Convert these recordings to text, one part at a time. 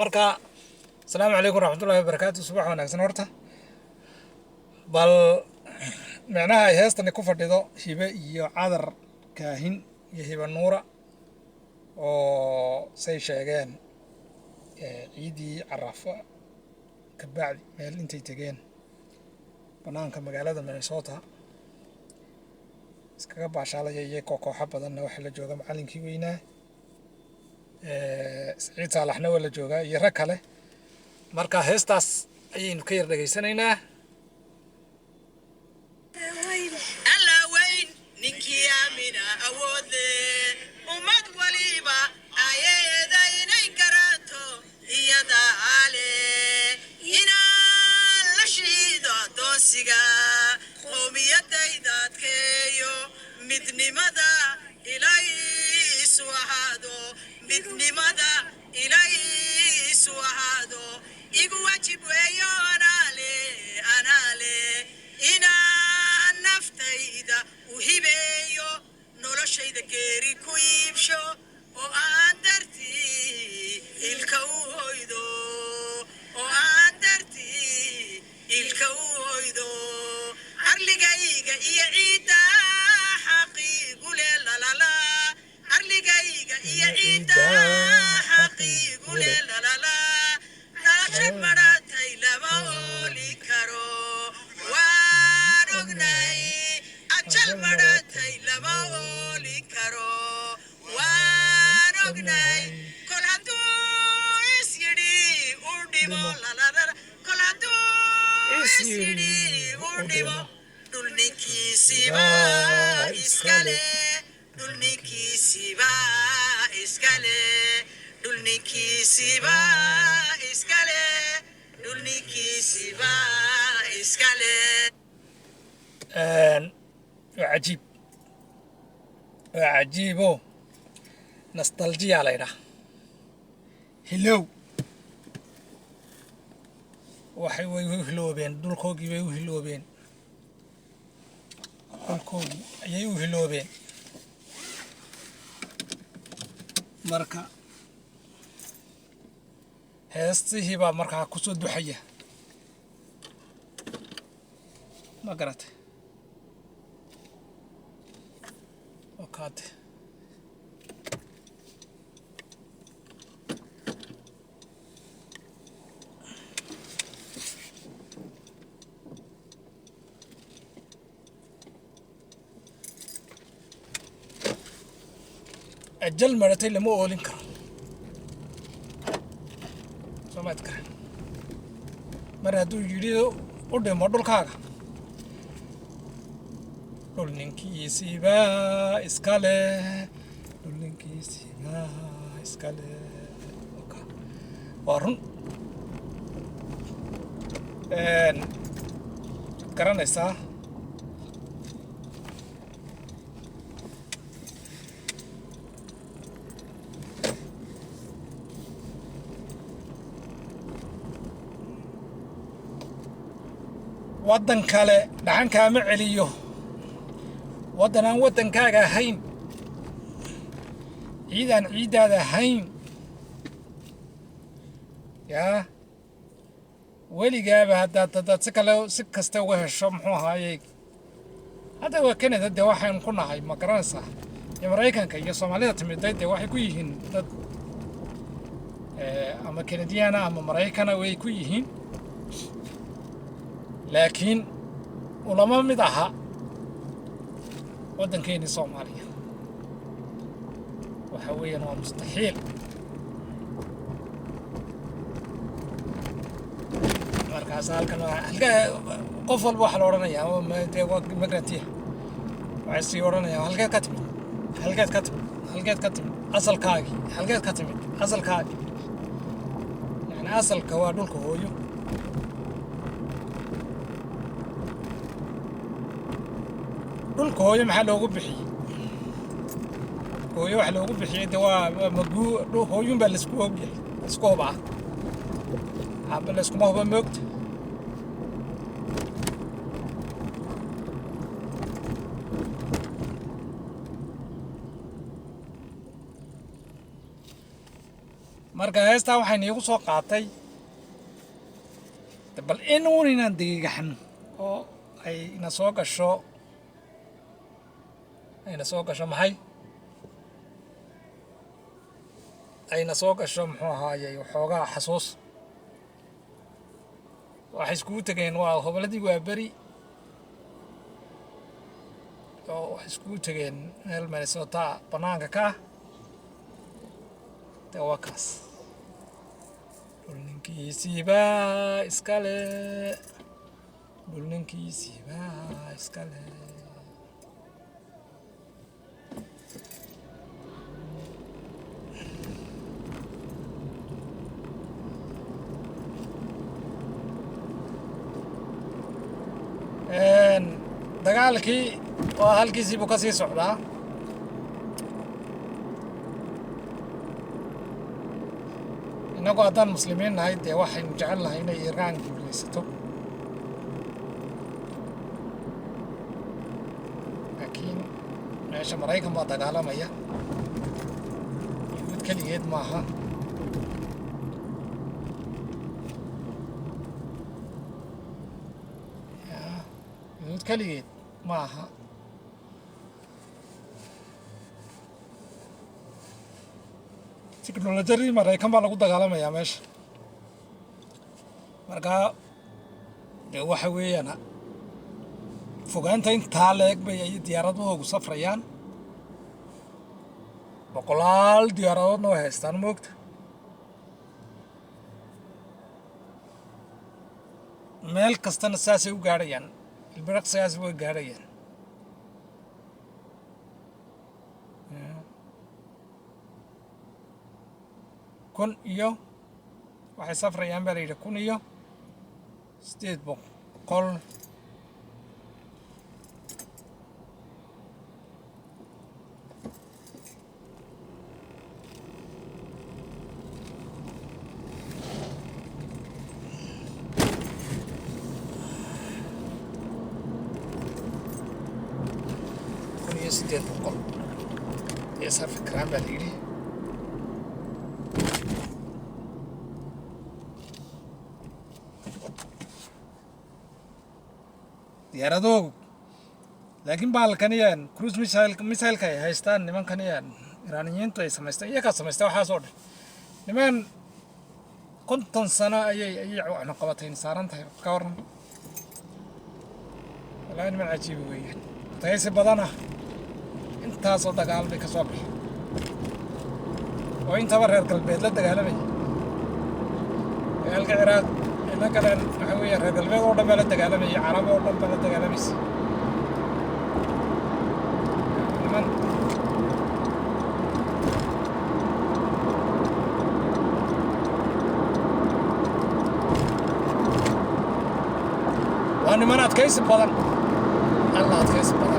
Marka asalaamu calaykum waraxmatullahi wabarakaatu. Subax wanaagsan. Horta bal micnaha ay heestani ku fadhido, Hibe iyo Cadar Kaahin iyo Hibe Nuura oo say sheegeen ciiddii Carafa kabacdi meel intay tegeen banaanka magaalada Minnesota iskaga baashaalaya, iyagoo kooxo badanna waxaa la jooga macallinkii weynaa Siciid Saalaxna waa la joogaa iyo rag kale. Marka heestaas ayaynu ka yar dhegaysanaynaa. Alla weyn, ninkii aamina awoode, ummad waliba ayaeda inay garato iyada ale, inaan la shiido adoonsiga, qowmiyadayda adkeeyo, midnimada ilaysu ahaado, midnimada ilaysu ahaado, igu waajib weeyo. Anaale, anaale inaan naftayda u hibeeyo, noloshayda geeri ku iibsho oo aan dartii ilka u hoydo, oo aan dartii ilka u hoydo, arligayga iyo ciidda xaqiigule lalala, arligayga iyo ciidda xaqiigule lalala, nolosha maratay lama ooli karo, waan ognay. Ajal maratay lama ooli karo, waan ognay. Kol hadduu is yidhi u dhimo lalala, kol hadduu is yidhi u dhimo, dhul ninkiisiba iskale, dhul ninkiisiba iskale, dhul ninkiisiba iskale, dhul ninkiisiba iskale. Waa cajiib, waa cajiibo. Nostalgia la ydhaha, hilow. Waxay way u hiloobeen dhulkoogii, bay u hiloobeen dhulkoogii ayay u hiloobeen. Marka heestihii baa markaa kusoo duxaya, ma garatay? Oo kaate ajal maratay lama oolin karo, soo maad garan? Mar hadduu yidhi u dhimo dhulkaaga, dhul ninkiisiiba iska leh, dhul ninkiisiiba iska leh. Waa run. Garanaysaa, waddan kale dhaxan kaama celiyo, waddan aan waddankaaga ahayn, ciid aan ciiddaada ahayn. Yaa weligaaba haddaad si kale si kasta uga hesho, muxuu ahaayey, hadda waa Canada dee waxaynu ku nahay, ma garanaysaa? Iyo Maraykanka iyo Soomaalida timiday dee waxay ku yihiin dad ama Canadiana ama Maraykana way ku yihiin, laakiin ulama mid aha waddankeeni Soomaaliya. Waxa weeyaan waa mustaxiil. Markaas halkan waa halka qof walba waxaa la odhanayaa dee waa migrantiya, waxay sii odhanayaan halkeed ka timid, halkeed ka timid, halkeed ka timid, asalkaagii halkeed ka timid, asalkaagii. Yani asalka waa dhulka hooyo. Dhulka hooyo maxaa loogu bixiyey? Hooyo waxa loogu bixiyey de waa maguu hooyun baa laisku ogyahay, laisku hubaa. Aabba layskuma huba, moogta? Marka heestaa waxay niigu soo qaatay de bal inuun inaan degigaxno oo ay ina soo gasho, ayna soo gasho maxay, ayna soo gasho muxuu ahaayey, waxoogaa xasuus. Waxay iskugu tegeen waa hoboladii waa beri oo waxay iskugu tegeen meel Minnesota banaanka ka ah. Dee waa kaas, dhul ninkiisiibaa iskale, dhul ninkiisiibaa iskale. Dagaalkii waa halkiisii buu ka sii socdaa. Innagu haddaan muslimiin nahay, dee waxaynu jecel nahay inay Iiraan guulaysato, laakiin meesha Maraykan baa dagaalamaya, Yuhuud keligeed maaha. Ya, Yuhuud keligeed maaha. Tiknolojiyadii Maraykan baa lagu dagaalamayaa meesha. Marka dee waxa weeyaan fogaanta intaa leeg bay ay diyaaradahoogu safrayaan, boqolaal diyaaradoodna way haystaan, moogta. Meel kastana saasay u gaadhayaan, ilbiriqsigaas way gaadhayaan. Kun iyo waxay safrayaan baa la yidhi 1800. 1800 ayay safri karaan baa la yidhi. Diyaaradoogu laakiin bahalkaniyaan cruise missile, missileka ay haystaan nimankaniyaan Iraaniyiintu ay samaysteen, iyagaa samaystay waxaas oo dhan. Niman 50 sano ayay cunaqabatayn saaran tahay, ka waran? Wallahi niman cajiibi weeyaan, taysi badan ah. Intaasoo dagaal bay ka soo baxay oo intaba reer galbeed la dagaalamaya. Dagaalka Ciraaq ay la galeen waxa weeye reer galbeed oo dhan baa la dagaalamayay, Carab oo dhan baa la dagaalamaysa. Niman waa niman adkaysi badan, alla adkaysi badan.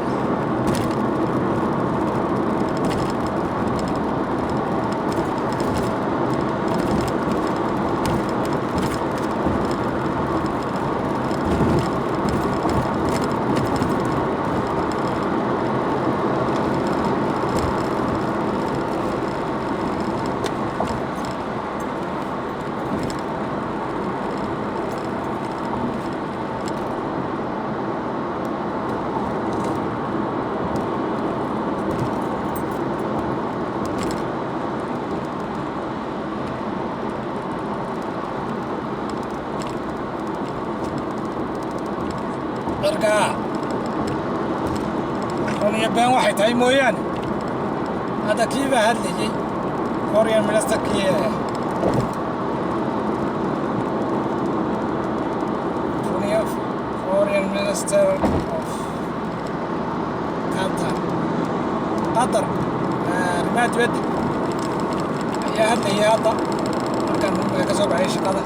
Marka run iyo been waxay tahay mooyaane, hadda kii baa hadlayey, foreign ministerkii run iyo foreign minister of Qatar, Qatar arrimaha dibadda ayaa hadlayay hadda markaan imika ka soo baxay shaqada.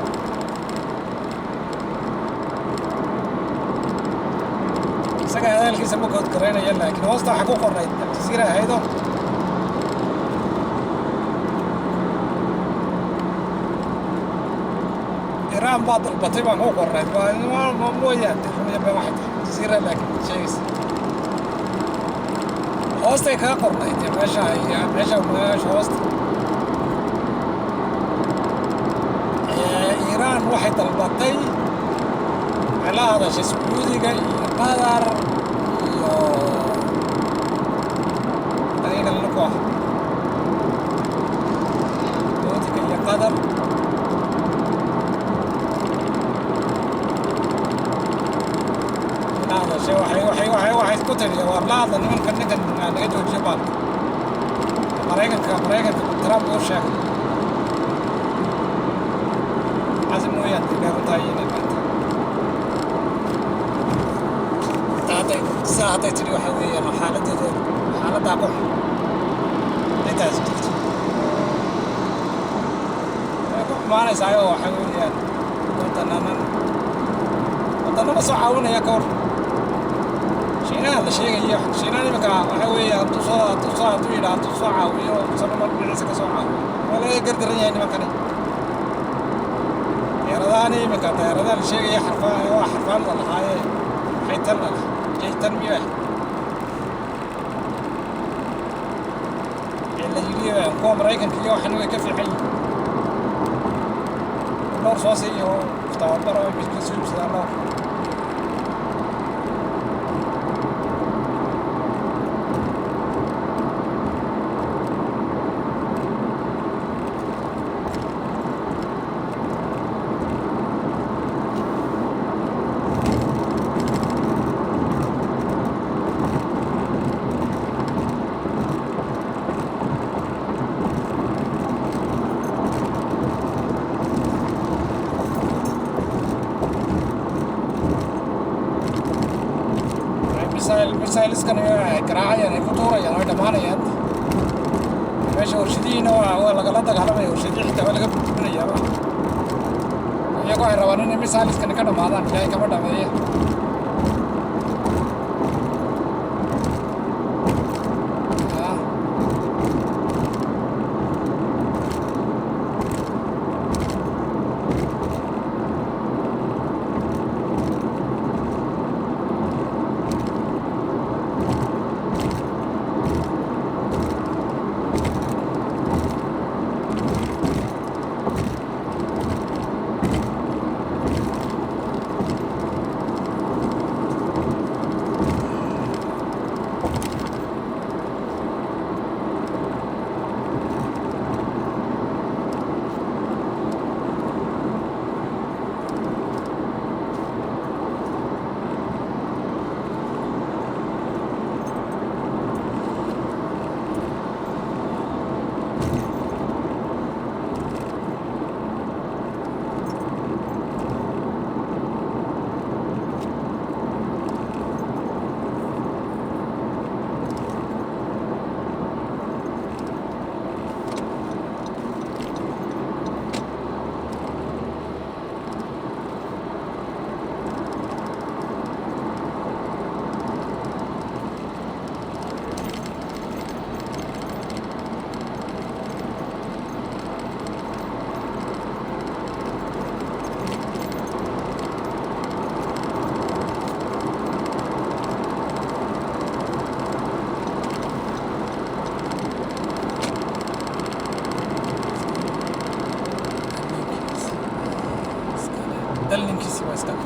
Isaga hadalkiisa ma quote garaynaya, laakiin hoosta waxaa ku qornayd Aljazeera ahaydo. Iiraan baa dalbatay baan ku qornayd. Waa mooyaane run iyo been waxay tahay, Aljazeera laakiin sheegaysa hoostay kaga qornayd meesha meesha hoosta. Iiraan waxay dalbatay, waxay la hadashay Sacuudiga iyo Qatar iyo dariiqa la koox, Sacuudiga iyo Qatar. La hadashay, waxay ku tiri: "Waar, la hadla nimanka, ninkan naga joojiyo baalka Maraykanka." Maraykanka Trump uu sheegay casim mooyaan runtaa inay maanta hadday sidaa hadday tidhi, waxa weeyaan xaaladeedu xaaladdaa ku xun intaas jirto way ku xumaanaysaa oo waxa weeyaan wadananan wadanama soo caawinaya ka hor Shiinaha la sheegayo. Shiinaha imika waxa weeye hadduu soo hadduu yidhaa hadduu soo caawiyo, isagoo mar dhinaciisa ka soo caawiyo, waa laga gardaran yahay nimankani. Diyaaradahan imika, diyaaradaha la sheegaya xarfaan waa xarfaan la lahaaye, maxay tan la lahaa, jaytan miyo ah ee la yidhi kuwa Maraykanka iyo waxan way ka fiican yihiin. Dhowr soo siiyo tababar oo midka soo iibsadaan dhowr. Missiles-kan ay garaacayaan, ay ku tuurayaan, way dhammaanayaan meesha. Warshadihiina waa lagala dagaalamaya, warshadihii xitaa waa laga burburinayaaba. Iyagu waxay rabaan inay missiles-kani ka dhammaadaan. Ilaahay kama dhameeye. Ah. Dal ninkiisi waa iskale.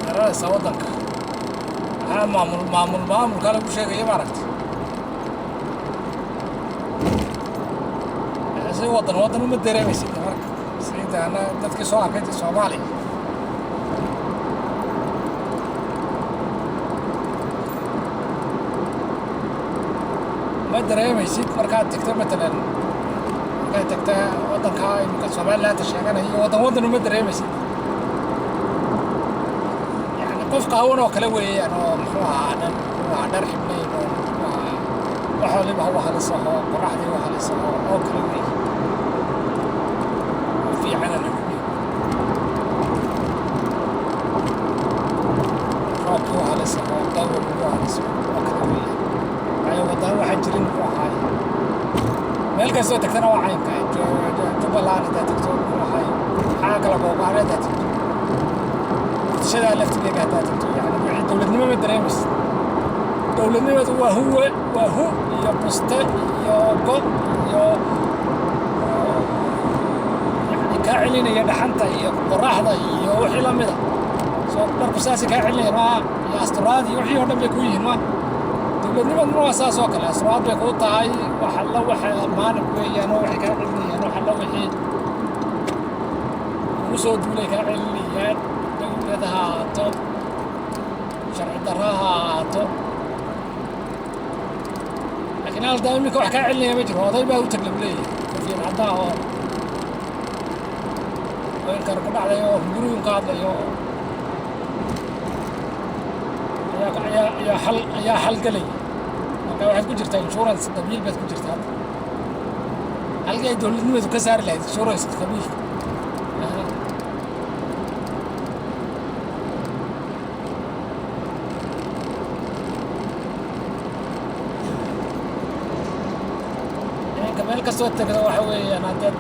Garanaysaa waddanka maxaa maamulkaa lagu sheegaya, maaragtay, si waddan uma dareemaysid marka sida ana dadkii soo arkay Soomaaliya. Ma dareemaysid markaad tagto, matalan markaad tagta waddanka imika Somalilandta sheeganaya, waddan uma dareemaysid. Yani qof qaawan oo kale weeyaan, oo muxuu ahaa dhan, muxuu ahaa dhar xibnayn, oo muxuu ahaa wax waliba u halisaho, qoraxdii u halisaho oo kale weeye. Fiicana lagu roobkii u halisaho, dawalku u halisaho oo kale weeyaan. Waayo, wadan waxaan jirin muxuu ahaay, meel kastoo tagtana waa caynka. Jubbaland haddaad tagto, muxuu ahaay, maxaa kala googo-aan haddaad tagto, Muqdishadaa laftigeega haddaad tagto, yani wixii dowladnimo ma dareemaysid. Dowladnimadu waa huwe, waa hu iyo buste iyo go iyo yani kaa celinaya dhaxanta iyo qoraxda iyo wixii la mida. Soo dharku saasay kaa celinaya maaha, iyo asturaad iyo wixii oo dhan bay ku yihiin ma. Dowladnimaduna waa saas oo kale, asturaad bay kuu tahay. Wax alla waxa maanic weeyaan oo waxay kaa celinayaan wax alla wixii kugu soo duulay kaa celinayaan, dowlad ha ahaato, sharci darro ha ahaato. Laakiin haldaa iminka wax kaa celinaya ma jiro. Oday baa u tag lagu leeyahay, kofiyad caddaa oo hooyinkar ku dhacday oo hungurigun ka hadlayo oo ayaa xal gelaya. Marka waxaad ku jirtaa insurance qabiil baad ku jirtaa hadda, halkii ay dowladnimadu ka saari lahayd insurance qabiilka. Aha. Iminka meel kastoo tagda waxa weeyaan haddaad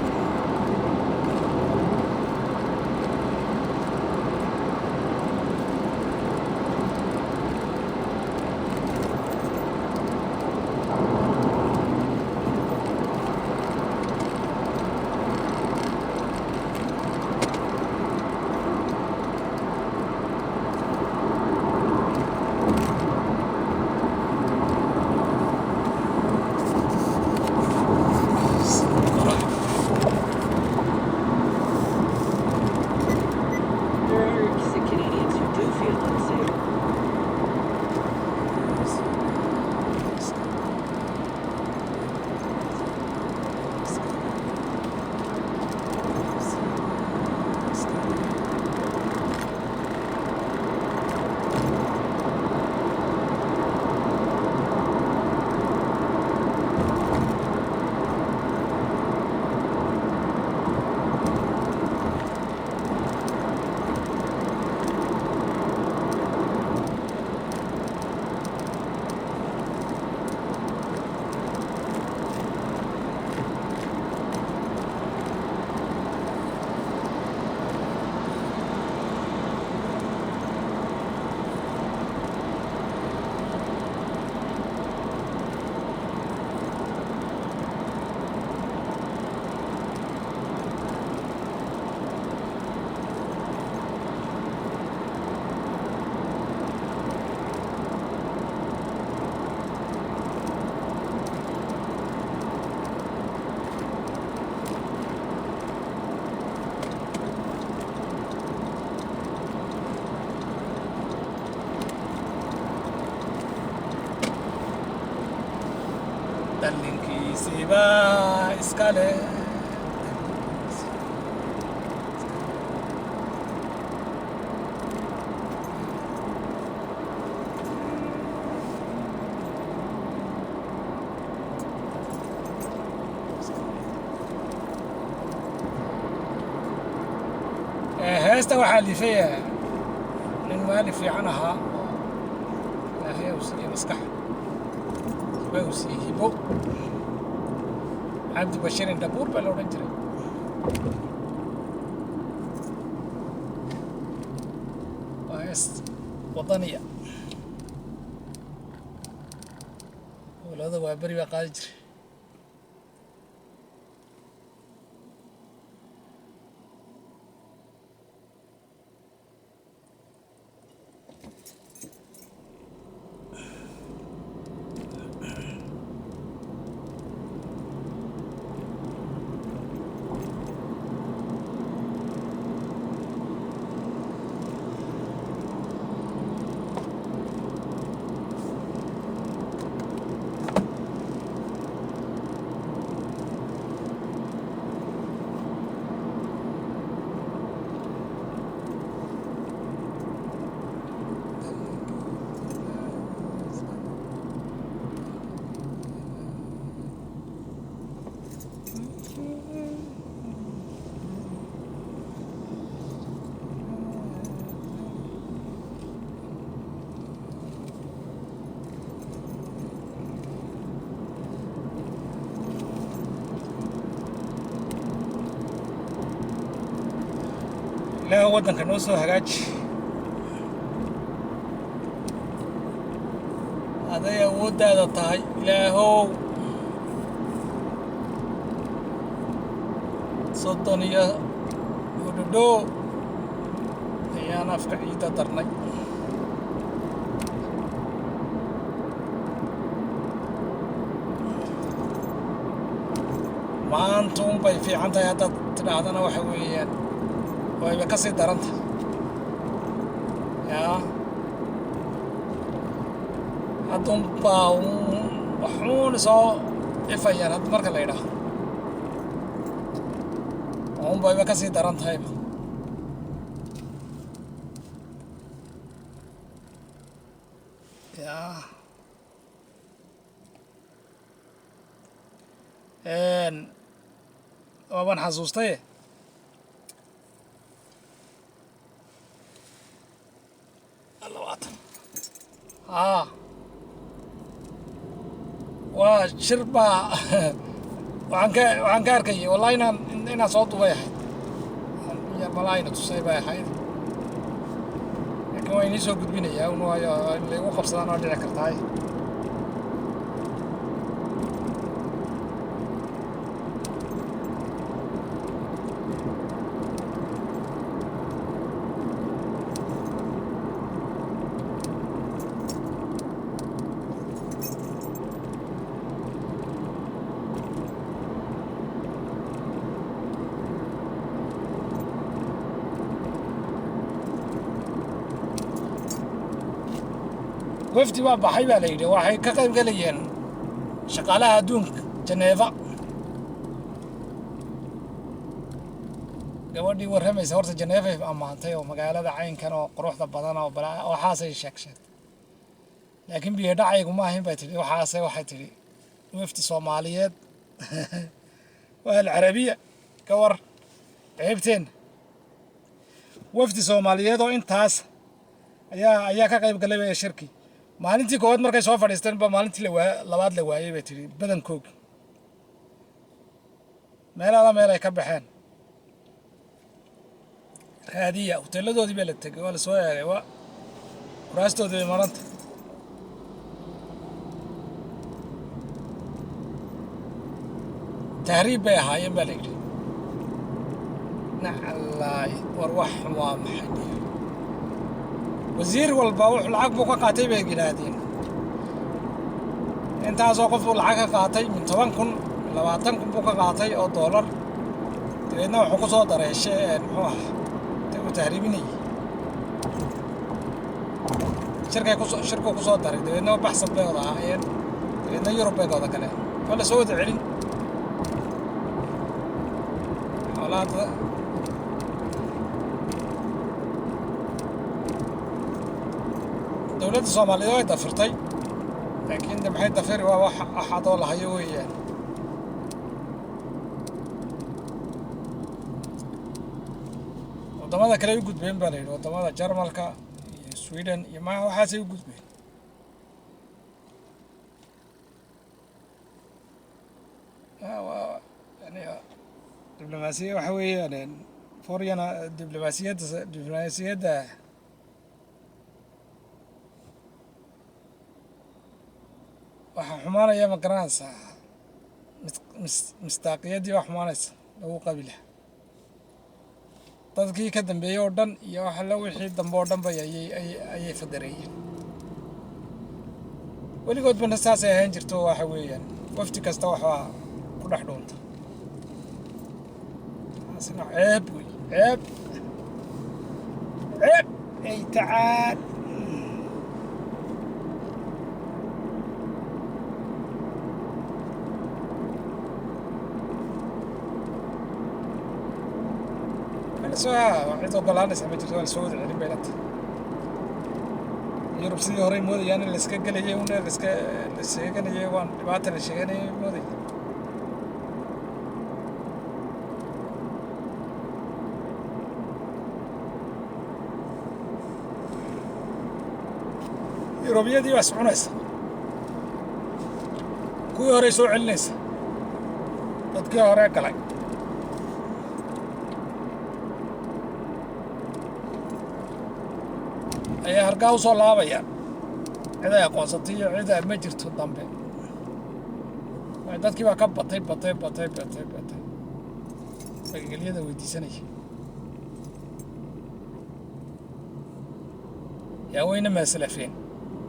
There are sick Canadians who do feel unsafe. Dhalinkiisiibaa iska leh. Heesta waxaa liifaya nin maali fiican ahaa oo Ilaahay uu siiyey maskax, hibo uu siiyey, hibo. Cabdi Bashiir Indhabuur baa la odhan jiray. Waa hees wadaniya, howlada waa beri baa qaadi jiray. Ilaahu waddanka noo soo hagaaji. Aday awooddaada tahay, Ilaahow. 30 iyo udhudhow ayaan afka ciidda darnay. Maanta unbay fiican tahay haddaad tidhaahdana, waxa weeyaan wayba ka sii daran tahay. Yaa haddunbaa waxuun soo ifayaan hadda marka la yidhaaho, unbayba ka sii daran tahayba. Yaa waabaan xasuustaye. 20 haa, waa shir baa waxaan ka arkayay. Wallahi inaan soo dubay ahayd, malaayna tusay bay ahayd, laakiin waa inii soo gudbinayaa un, waayo in laygu qabsadaan waa dhici kartaay. Wafdi baa baxay baa la yidhi, waxay ka qayb galayeen shaqaalaha adduunka Janeeva. Gabadhii warramaysa horta Janeevay ammaantay oo magaalada caynkan oo quruxda badan oo bala waxaasay sheeg sheegtay, laakiin biyo dhacaygu ma ahayn bay tidhi. Waxaase waxay tidhi wafdi Soomaaliyeed waa Alcarabiya ka war ceebteen. Wafdi Soomaaliyeed oo intaas ayaa ka qayb galay bay shirkii. Maalintii koowaad markay soo fadhiisteen ba maalintii lawaa labaad la waayey bay tidhi badankoogi, meel alla meel ay ka baxeen raadiya. Hoteeladoodii baa la tegey, waa lasoo eegay, waa kuraastoodii bay maranta. Tahriib bay ahaayeen baa la yidhi. Nacalaay, war wax waa maxay? Wasiir walba wuxuu lacag buu ka qaatay bay yidhaahdeen. Intaasoo qof buu lacag ka qaatay, min 10,000, min 20,000 buu ka qaatay oo doolar. Dabeedna wuxuu ku soo daray muxuu ah uu tahriibinayay shirkay kusoo shirkuu kusoo daray. Dabeedna baxsad bay wada ahaayeen, dabeedna Yurub bay wada galeen, waa la soo wada celin xoolaha. Dowladda Soomaaliyeed way dafirtay, laakiin de maxay dafiri? Waa wax axadoo la hayo weeyaan. Waddamada kale ay u gudbeen baa la yidhi, waddamada Jarmalka iyo Sweden iyo ma waxaasay u gudbeen. Waa yani diblomaasiya waxa weeyaan foreign diblomaasiyadda waxaa xumaanaya, ma garanaysaa, mistaaqiyadii baa xumaanaysa lagu qabi lahaa dadkii ka dambeeyey oo dhan iyo wax alla wixii dambe oo dhan bay ayay fadareeyeen. Weligoodbana saasay ahaan jirto. Waxa weeyaan wafdi kasta waxbaa ku dhex dhuunta. Taasina ceeb wey, ceeb, ceeb ay tacaal. Lasoo cid ogolaanaysa ma jirto, waa lasoo wada celin bay la tahay. Yurub sidii horey moodayaan in laiska gelayay una laiska la sheeganayay, waan dhibaata la sheeganayay moodaya. Yurubiyadii baa soconaysa, kuwii horey soo celinaysa, dadkii hore galay ayaa hargaa usoo laabaya. Cid ay aqoonsatay iyo cid ay ma jirto dambe. Waayo, dadkii baa ka batay, batay, batay, batay, batay, magangelyada weydiisanaya. Yaa weyna maasalafeen.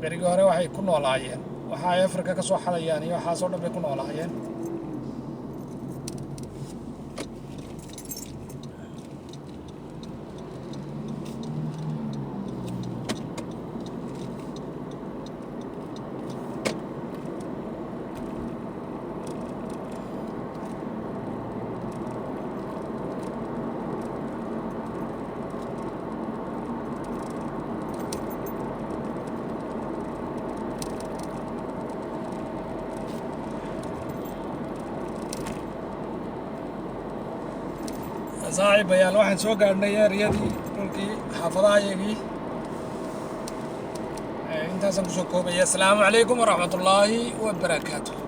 Berigii hore waxay ku noolaayeen waxa ay Afrika ka soo xadayaan iyo waxaasoo dhan bay ku noolaayeen. Saaxiibayaal, waxaan soo gaadhnay eeriyadii, dhulkii xaafadahayagii. Intaasaan kusoo koobaya. Asalaamu calaykum waraxmatullaahi wabarakaatu.